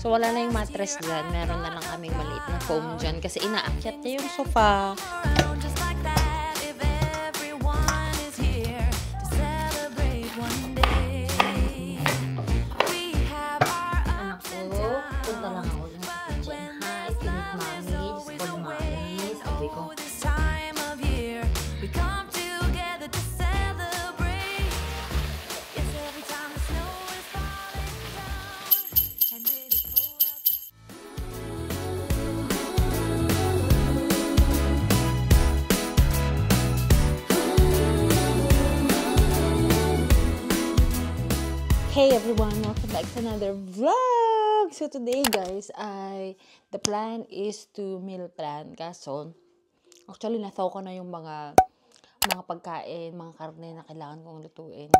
So, wala na yung mattress dyan. Meron na lang kaming maliit na foam dyan kasi inaakyat niya yung sofa. Hey everyone, welcome back to another vlog! So today guys, the plan is to meal plan. Kaso, actually nathaw ko na yung mga pagkain, mga karne na kailangan kong lutuin.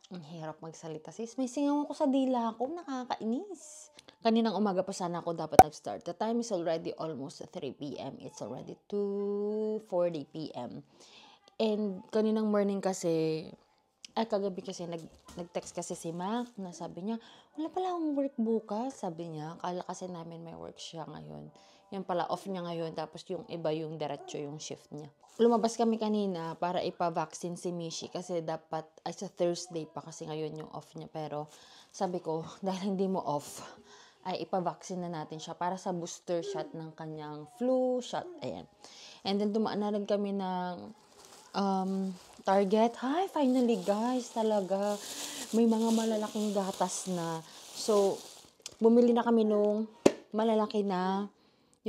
Ang hirap magsalita. Sis, may singaw ko sa dila ko, nakakainis. Kaninang umaga pa sana ako dapat nag-start. The time is already almost 3 p.m. It's already 2:40 p.m. And kaninang morning kasi, kagabi kasi nag-text kasi si Mac na sabi niya, wala pala akong work bukas, sabi niya. Kala kasi namin may work siya ngayon. Yan pala, off niya ngayon, tapos yung iba yung diretso yung shift niya. Lumabas kami kanina para ipa-vaccine si Mishi kasi dapat, sa Thursday pa kasi ngayon yung off niya. Pero sabi ko, dahil hindi mo off, ay ipa-vaccine na natin siya para sa booster shot ng kanyang flu shot. Ayan. And then dumaan na rin kami ng Target. Hi, finally guys, talaga may mga malalaking gatas na. So, bumili na kami nung malalaki na,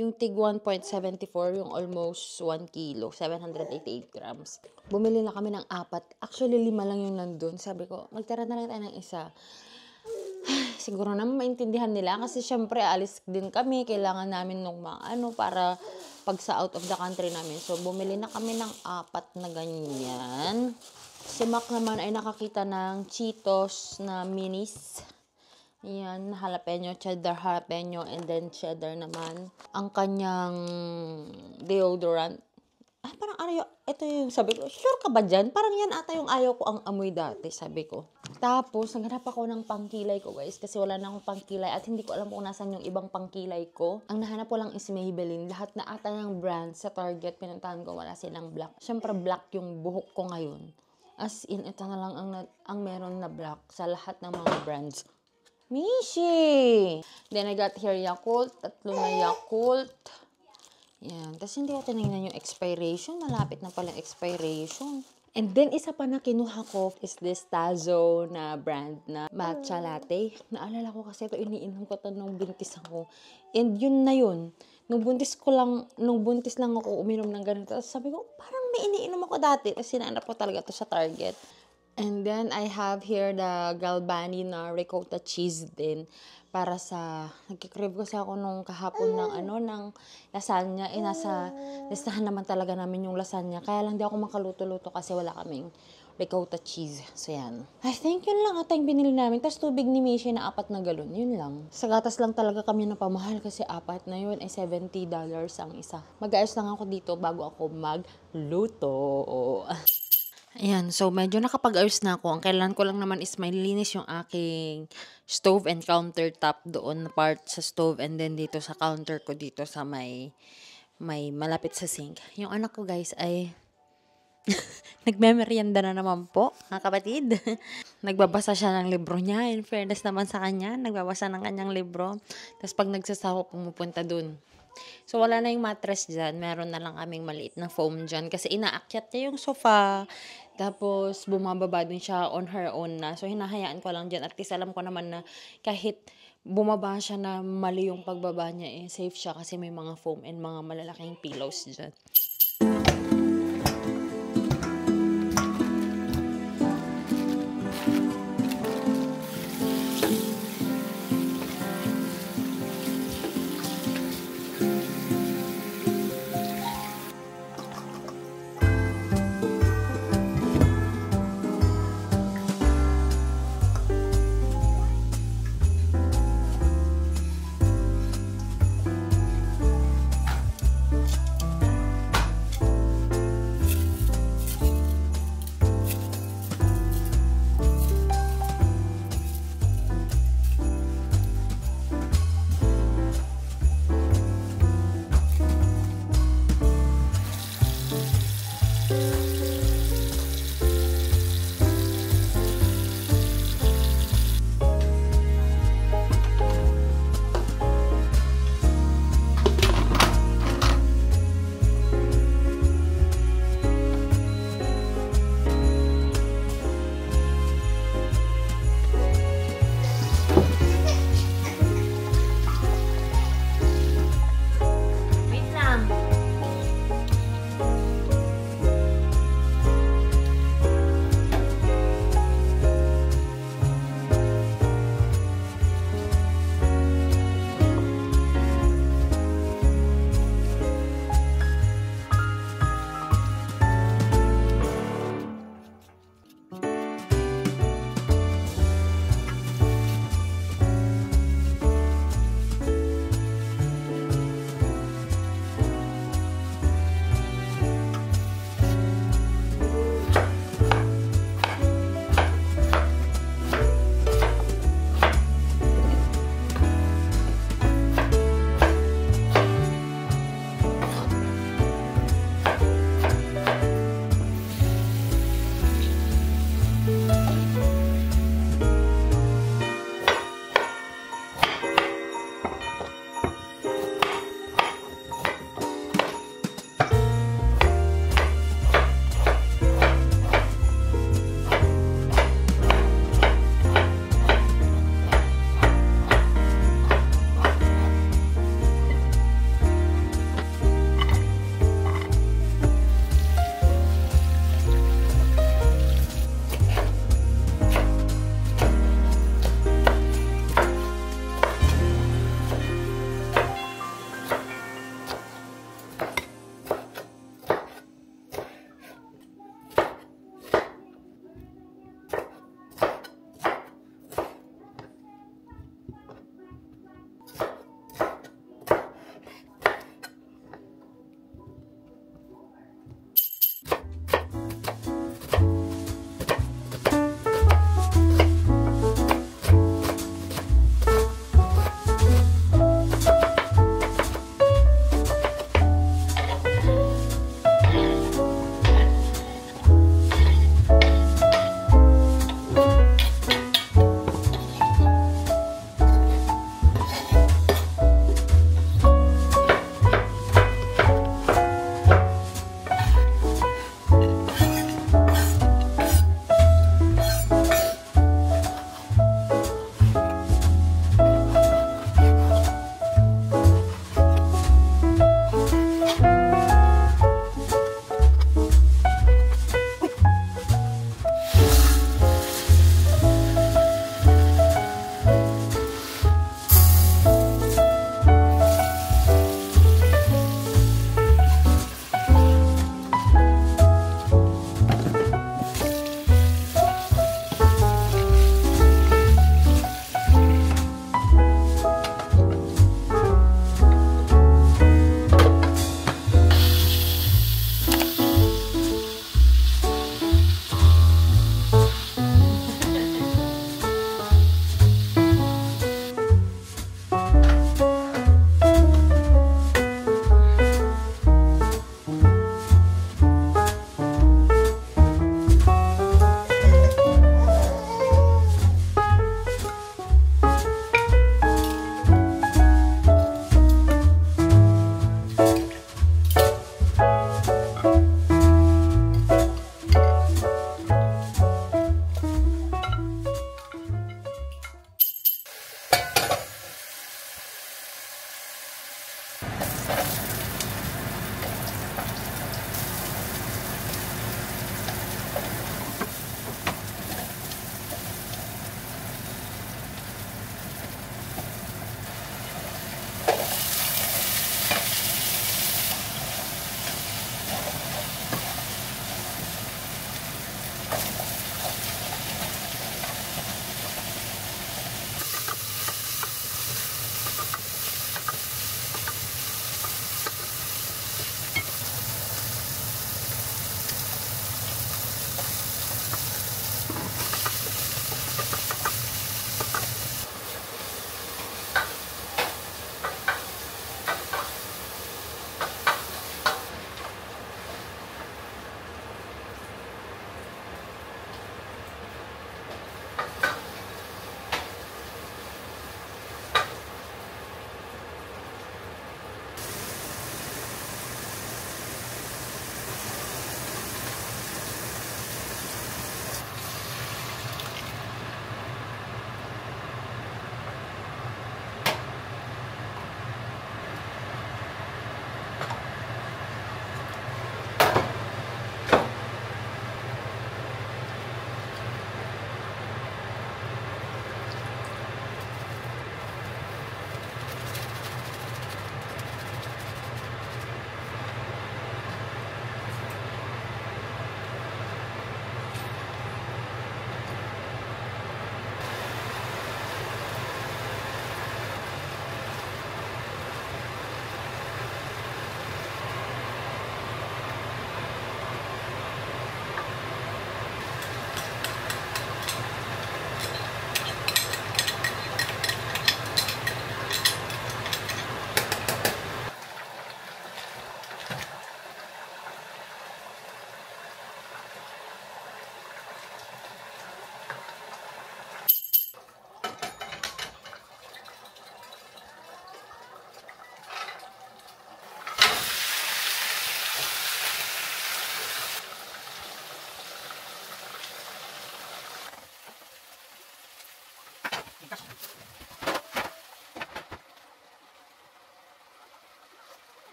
yung tig 1.74, yung almost 1 kilo, 788 grams. Bumili na kami ng 4. Actually, 5 lang yung nandun. Sabi ko, magtira na lang tayo ng isa. Siguro naman maintindihan nila kasi syempre alis din kami, kailangan namin nung para pag sa out of the country namin. So, bumili na kami ng 4 na ganyan. Si Mac naman ay nakakita ng Cheetos na minis. Yan, jalapeno, cheddar jalapeno, and then cheddar naman. Ang kanyang deodorant. Parang ito yung sabi ko, sure ka ba dyan? Parang yan ata yung ayaw ko ang amoy dati, sabi ko. Tapos, naghanap ako ng pangkilay ko, guys, kasi wala na akong pangkilay at hindi ko alam kung nasan yung ibang pangkilay ko. Ang nahanap ko lang is Maybelline. Lahat na ata ng brand sa Target, pinuntahan ko, wala silang black. Siyempre, black yung buhok ko ngayon. As in, ito na lang ang meron na black sa lahat ng mga brands. Mishi! Then, I got here Yakult, 3 na Yakult. Yan. Tapos hindi ko tinignan yung expiration. Malapit na pala expiration. And then, isa pa na kinuha ko is this Tazo na brand na matcha latte. Naalala ko kasi ito, iniinom ko ito nung buntis ako. And yun na yun. Nung buntis lang ako uminom ng ganito. Tapos sabi ko, parang may iniinom ako dati. Tapos sinanap ko talaga ito sa Target. And then, I have here the Galbani na ricotta cheese din. Para sa, nagkikrib kasi ako nung kahapon ng lasagna. Nasa listahan naman talaga namin yung lasagna. Kaya lang di ako makaluto-luto kasi wala kaming ricotta cheese. So, yan. I think yun lang ata yung binili namin. Tapos tubig ni Mishi na 4 na galon. Yun lang. Sa gatas lang talaga kami napamahal kasi 4 na yun ay $70 ang isa. Mag-ayos lang ako dito bago ako magluto. Ayan, so medyo nakapag-ayos na ako. Ang kailangan ko lang naman is may linis yung aking stove and countertop doon na part sa stove and then dito sa counter ko dito sa may malapit sa sink. Yung anak ko guys ay nagme-merienda na naman po, mga kapatid. Nagbabasa siya ng libro niya. In fairness naman sa kanya, nagbabasa ng kanyang libro. Tapos pag nagsasawa, pumupunta dun. So, wala na yung mattress dyan. Meron na lang kaming maliit na foam dyan. Kasi inaakyat niya yung sofa. Tapos, bumababa din siya on her own na. So, hinahayaan ko lang dyan. At least alam ko naman na kahit bumaba siya na mali yung pagbaba niya, safe siya kasi may mga foam and mga malalaking pillows dyan.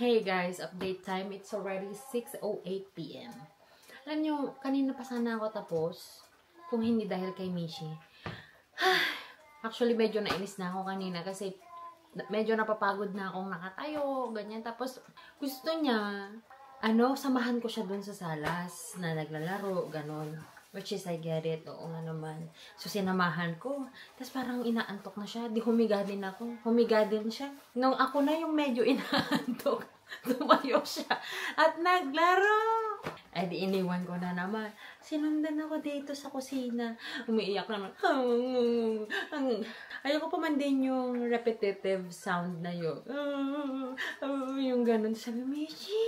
Hey guys, update time. It's already 6:08 p.m. Alam nyo, kanina pa sana ako tapos. Kung hindi dahil kay Mishi. Actually, medyo nainis na ako kanina kasi medyo napapagod na akong nakatayo, ganyan. Tapos, gusto niya, samahan ko siya dun sa salas na naglalaro, ganon. Which is, I get it. Oo nga naman. So, sinamahan ko. Tapos, parang inaantok na siya. Di humiga din ako. Humiga din siya. Nung ako na yung medyo inaantok, tumayo siya. At naglaro. Ay, di iniwan ko na naman. Sinundan ako dito sa kusina. Umiiyak naman. Ayoko pa man din yung repetitive sound na yun. Yung ganun. Sabi, Michi!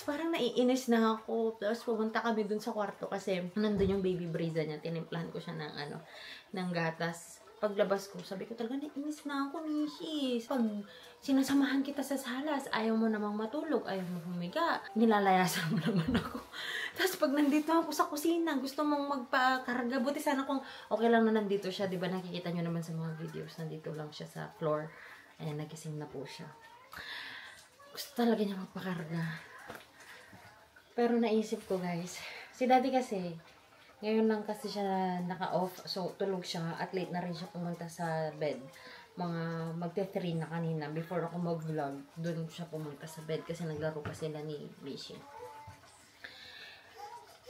Parang naiinis na ako. Tapos pumunta kami dun sa kwarto kasi nandun yung baby Brisa niya. Tinimplahan ko siya ng gatas. Paglabas ko, sabi ko talaga naiinis na ako, Mishi. Pag sinasamahan kita sa salas, ayaw mo namang matulog, ayaw mo humiga. Nilalayasan mo naman ako. Tapos pag nandito ako sa kusina, gusto mong magpakarga. Buti sana kung okay lang na nandito siya. Diba nakikita nyo naman sa mga videos, nandito lang siya sa floor. Ayan, nagising na po siya. Gusto talaga niya magpakarga. Pero naisip ko guys, si daddy kasi, ngayon lang kasi siya naka-off, so tulog siya at late na rin siya pumunta sa bed. Mga magte-3 na kanina, before ako mag-vlog, dun siya pumunta sa bed kasi naglaro pa sila ni Mishi.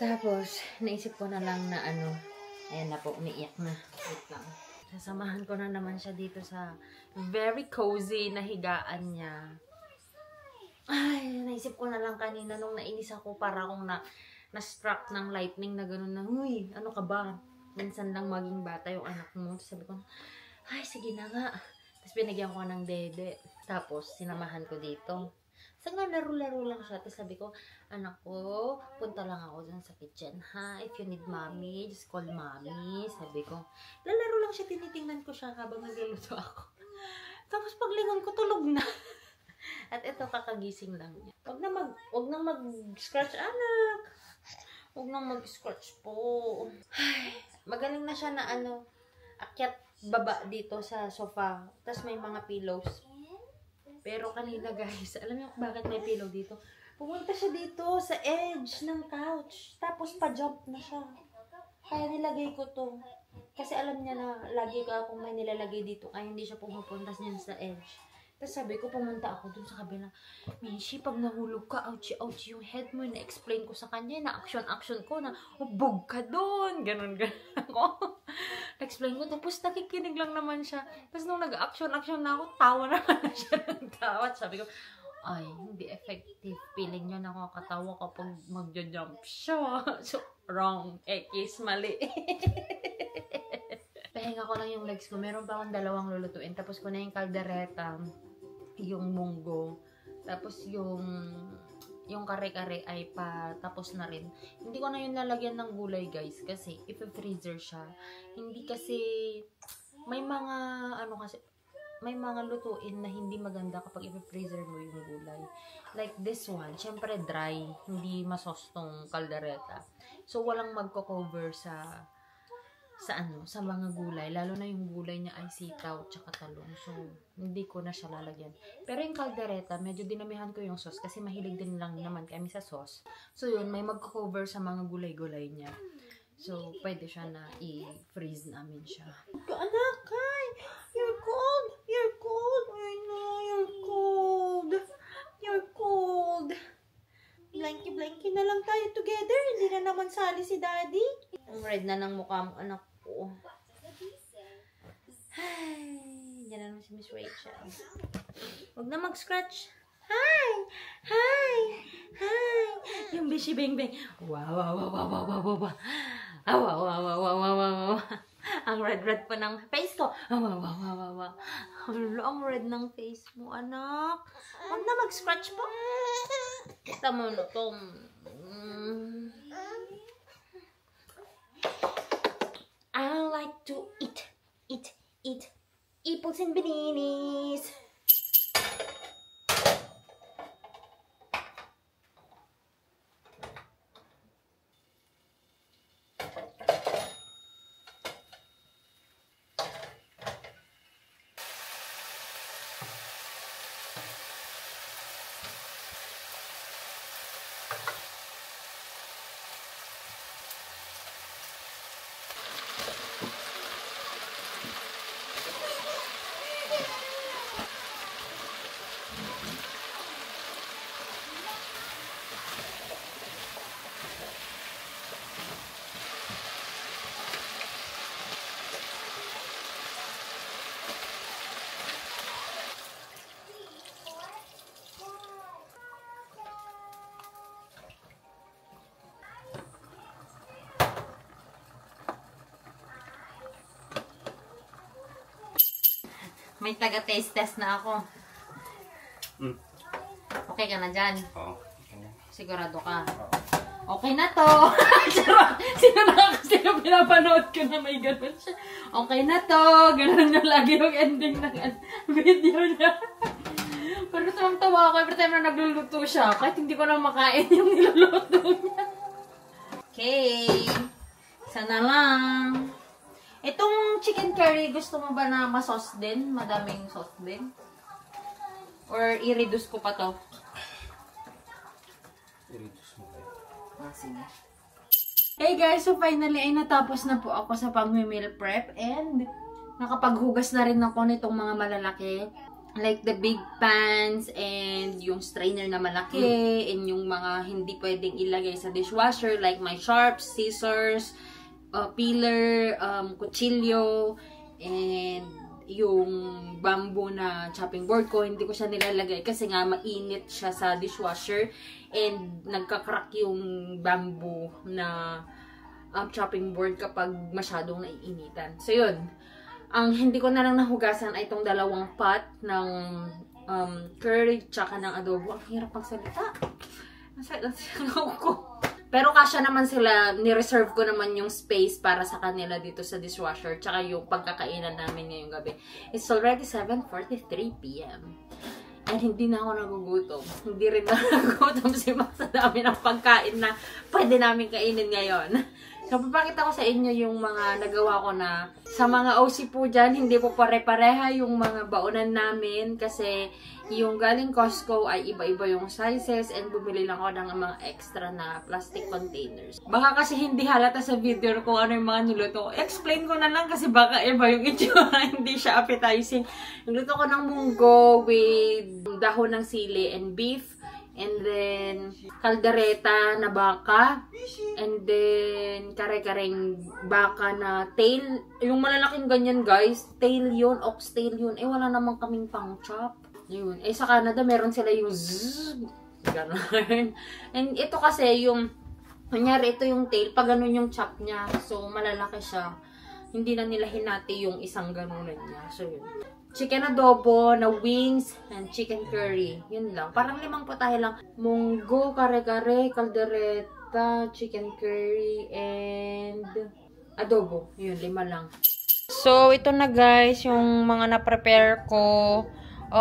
Tapos, naisip ko na lang na ayan na po, umiiyak na. Wait lang. Sasamahan ko na naman siya dito sa very cozy na higaan niya. Ay, naisip ko na lang kanina nung nainis ako para akong na-struck ng lightning na gano'n na, huy, ano ka ba? Minsan lang maging bata yung anak mo. Tapos sabi ko, ay, sige na nga. Tapos binigyan ko ng dede. Tapos, sinamahan ko dito. Saan nga, laro-laro lang siya. Tapos sabi ko, anak ko, punta lang ako dun sa kitchen, ha? If you need mommy, just call mommy. Sabi ko, lalaro lang siya, tinitingnan ko siya habang nagluluto ako. Tapos paglingon ko, tulog na. At ito, kakagising lang niya. Huwag na mag-scratch, anak. Huwag na mag-scratch po. Ay, magaling na siya na akyat baba dito sa sofa. Tapos may mga pillows. Pero kanina guys, alam niyo bakit may pillow dito? Pumunta siya dito sa edge ng couch. Tapos pa-jump na siya. Kaya nilagay ko to. Kasi alam niya na lagi ka akong may nilalagay dito. Kaya hindi siya pumupunta niya sa edge. Tapos sabi ko, pumunta ako dun sa kabila. Mishi, pag nahulog ka, ouchie yung head mo. Na-explain ko sa kanya, na-action ko, na bug ka dun. Ganon ako. Na-explain ko, tapos nakikinig lang naman siya. Tapos nung nag-action na ako, tawa naman na siya ng tawa. Sabi ko, ay, hindi effective. Feeling niya nakakatawa kapag magja-jump siya. So, wrong. X, mali. Pahinga ko lang yung legs ko. Meron pa akong 2 lulutuin. Tapos ko na yung kaldereta, yung munggo, tapos yung kare-kare ay tapos na rin. Hindi ko na yun lalagyan ng gulay guys kasi if-freezer siya. Hindi kasi may mga may mga lutuin na hindi maganda kapag i-freezer mo yung gulay. Like this one, syempre dry, hindi masos tong kaldereta. So walang magko-cover sa mga gulay, lalo na yung gulay niya ay sitaw tsaka talong. So, hindi ko na siya lalagyan. Pero yung kaldereta, medyo dinamihan ko yung sauce kasi mahilig din lang naman kami sa sauce. So, yun, may magko-cover sa mga gulay-gulay niya. So, pwede siya na i-freeze namin siya. Anak, Kai! You're cold! You're cold! I know, you're cold! You're cold! Blanky-blanky na lang tayo together. Hindi na naman sali si Daddy. Ang red na ng mukha mo, anak ko. Ay, dyan na naman si Miss Rachel. Huwag na mag-scratch. Hi! Hi! Hi! Yung bishi beng beng. Wow, wow, wow, wow, wow, wow, wow. Wow, wow, wow, wow, wow, wow, wow. Ang red-red pa ng face ko. Wow, wow, wow, wow, wow. Ang red ng face mo, anak. Huwag na mag-scratch po. Kita mo na itong... I like to eat apples and bananas. May taga-taste test na ako. Okay ka na dyan? Oo. Sigurado ka? Okay na to! Sino pinapanood ko na may ganun siya? Okay na to! Ganun yung lagi yung ending ng video niya. Pero tamang-tawa ako every time na nagluluto siya. Kahit hindi ko na makain yung niluluto niya. Okay. Sana lang. Itong chicken curry, gusto mo ba na ma-sauce din? Madaming sauce din? Or i-reduce ko pa to? I-reduce mo kayo. Sige. Hey guys, so finally ay natapos na po ako sa pag-meal prep and nakapaghugas na rin ako nitong mga malalaki. Like the big pans and yung strainer na malaki and yung mga hindi pwedeng ilagay sa dishwasher like my sharps, scissors, peeler, kutsilyo, and yung bamboo na chopping board ko, hindi ko siya nilalagay kasi nga mainit siya sa dishwasher and nagka-crack yung bamboo na chopping board kapag masyadong naiinitan. So yun, ang hindi ko na lang nahugasan ay itong dalawang pot ng curry tsaka ng adobo. Ang hirap magsalita. Masaya ko. Pero kasya naman sila, ni-reserve ko naman yung space para sa kanila dito sa dishwasher tsaka yung pagkakainan namin ngayong gabi. It's already 7:43 p.m. And hindi na ako nagugutom. Hindi rin na nagugutom si Max sa dami ng pagkain na pwede namin kainin ngayon. So, papakita ko sa inyo yung mga nagawa ko na sa mga OC po dyan, hindi po pare-pareha yung mga baonan namin kasi yung galing Costco ay iba-iba yung sizes and bumili lang ako ng mga extra na plastic containers. Baka kasi hindi halata sa video kung ano yung mga niluto ko. Explain ko na lang kasi baka iba yung itsura, hindi siya appetizing. Niluto ko ng munggo with dahon ng sili and beef. And then, kaldereta na baka. And then, kare-kareng baka na tail. Yung malalaking ganyan, guys. Tail yun, oxtail yun. Eh, wala namang kaming pang-chop. Yun. Eh, sa Canada, meron sila yung zzz. Ganon. And ito kasi, yung, kunyari, ito yung tail. Pag ganun yung chop niya. So, malalaki siya. Hindi na nila hinati yung isang ganunan niya. So, yun. Chicken adobo na wings and chicken curry. Yun lang. Parang 5 putahe lang. Munggo, kare-kare, kaldereta, chicken curry, and adobo. Yun, 5 lang. So, ito na guys, yung mga na-prepare ko.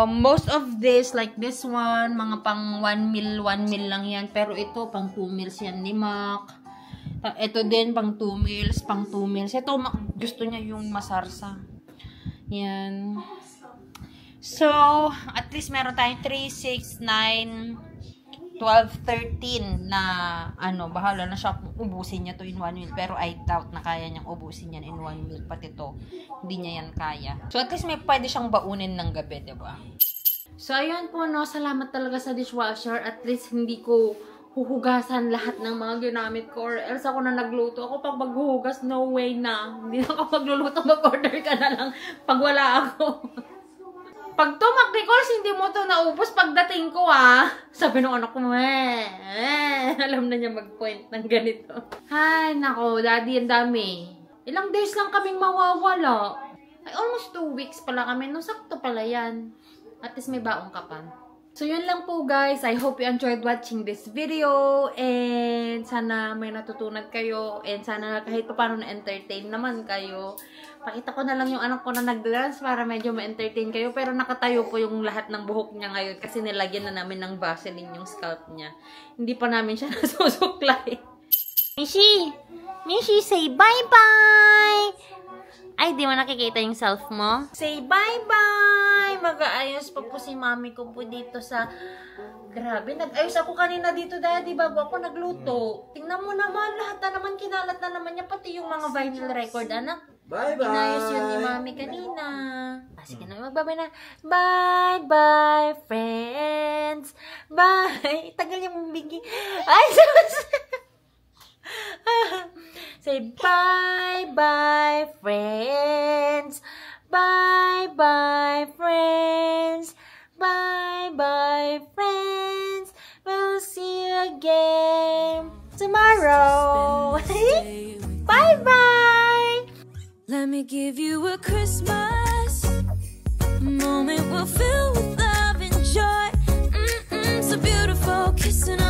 Most of this, like this one, mga pang 1 meal lang yan. Pero ito, pang 2 meals yan ni Mac. Ito din, pang 2 meals, Ito, gusto niya yung masarsa. Yan. So, at least meron tayong 3, 6, 9, 12, 13 na, bahala na siya kung ubusin niya to in 1 meal. Pero I doubt na kaya niyang ubusin yan in 1 meal. Pati to, hindi niya yan kaya. So, at least may pwede siyang baunin ng gabi, diba? So, ayun po, no. Salamat talaga sa dishwasher. At least, hindi ko huhugasan lahat ng mga ginamit ko or else ako na nagluto. Ako pag maghuhugas, no way na. Hindi na ako magluluto, mag-order ka na lang pag wala ako. Pag to, McNichols, hindi mo to naubos pagdating ko, Sabi nung anak ko, alam na niya mag-point ng ganito. Ay, nako, daddy, ang dami. Ilang days lang kaming mawawala. Ay, almost 2 weeks pala kami. No, sakto pala yan. At least may baong ka pa. So, yun lang po guys. I hope you enjoyed watching this video. And sana may natutunan kayo. And sana kahit pa paano na-entertain naman kayo. Pakita ko na lang yung anak ko na nag-dance para medyo ma-entertain kayo. Pero nakatayo po yung lahat ng buhok niya ngayon. Kasi nilagyan na namin ng Vaseline yung scalp niya. Hindi pa namin siya nasusuklay. Mishi! Mishi, say bye-bye! Ay, di mo nakikita yung self mo? Say bye-bye! Mag-aayos pa po si mami ko po dito sa... Grabe, nag-ayos ako kanina dito, daddy, bago ako nagluto. Tingnan mo naman, lahat na naman, kinalat na naman niya, pati yung mga vinyl record, anak. Bye-bye! Inayos yun ni mami kanina. Sige na, magbabay na. Bye-bye, friends! Bye! Tagal yung bigi. Ay, say bye-bye, friends. Bye-bye, friends. Bye-bye, friends. We'll see you again tomorrow. Bye-bye. Let me give you a Christmas moment we'll fill with love and joy. So beautiful, kissing